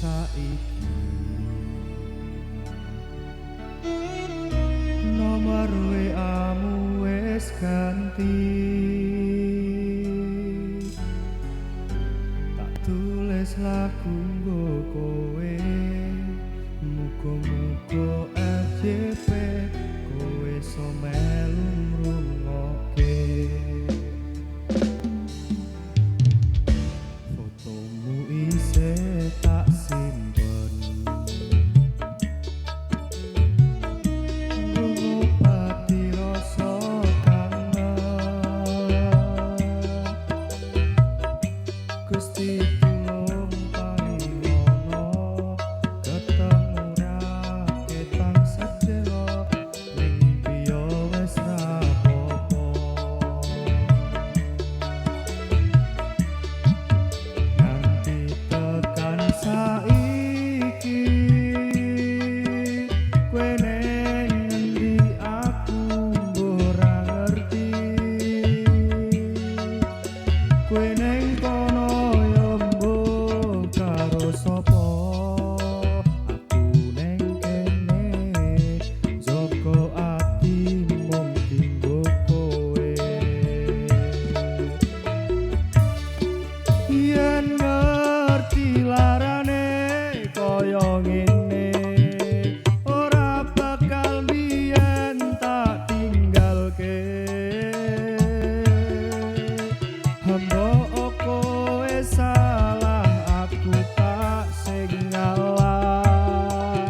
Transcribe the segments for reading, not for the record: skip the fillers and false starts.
Saiki nomor WA-mu wis ganti, tak tulis lagu nggo kowe, muga-muga FYP kowe iso melu ngrungokke. Fotomu isih tak simpen, ngobati rasa kangen. Gusti tulung paringono ketemu ra ketang sedelo, ning piyo wis ra apa-apa. Nganti tekan saiki kowe neng ngendi aku ora ngerti. Kowe neng kono ya mbuh karo sapa, aku neng kene jaga ati mung dinggo kowe. Yen ngerti larane kaya ngene, ora bakal biyen tak tinggalke. Hamba kowe salah, aku tak sing ngalah.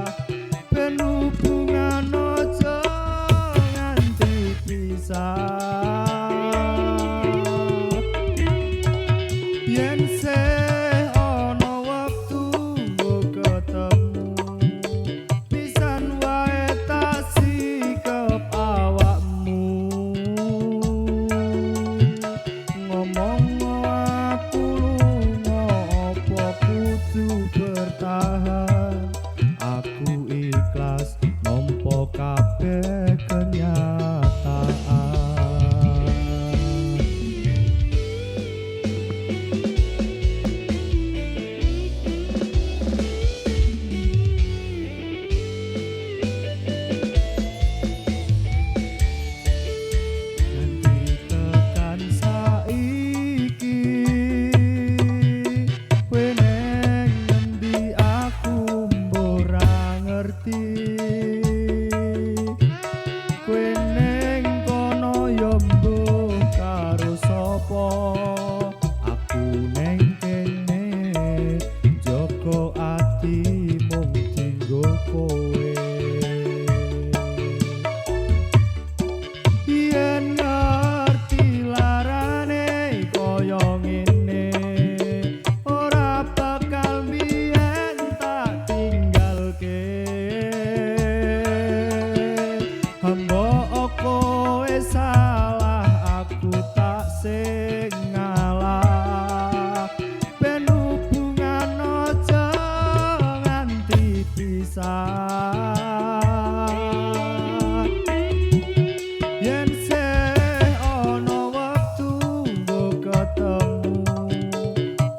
Ben hubungan aja nganti pisah. Yen sih ana wektu nggo ketemu, pisan wae tak sikep awakmu. Ngomong aku lunga apa kudu bertahan, aku ikhlas nampa kabeh kenyataan. Nganti tekan saiki kowe neng ngendi aku ora ngerti. Kowe neng kono ya mbuh karo sapa, aku neng kene jaga ati mung dinggo kowe. Yen ngerti larane kaya ngene, ora bakal biyen tak tinggalke. Hamba kowe salah, aku tak sing ngalah. Ben hubungan aja nganti pisah. Yen sih ana wektu nggo ketemu,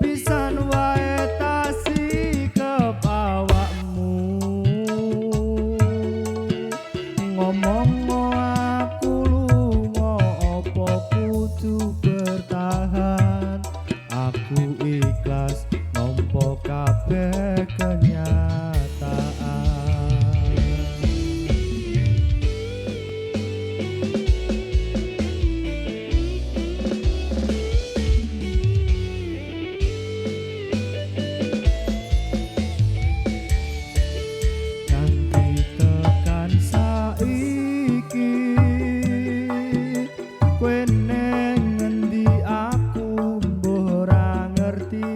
pisan wae tak sikep awakmu. Ngomong aku lunga apa kudu bertahan, aku ikhlas nampa kabeh kenyataan. Nganti tekan saiki kowe neng ngendi aku mbuh ora ngerti.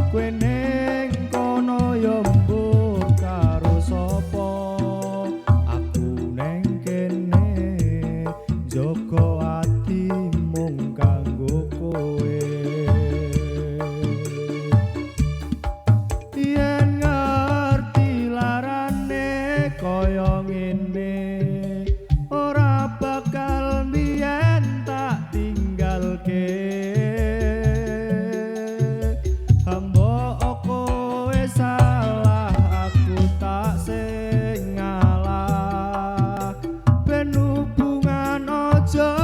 Kowe neng kono ya mbuh karo sapa, aku neng kene jaga ati mung kanggo kowe. Yen ngerti larane kaya ngene, ora bakal biyen tak tinggalke. Hamba Aja.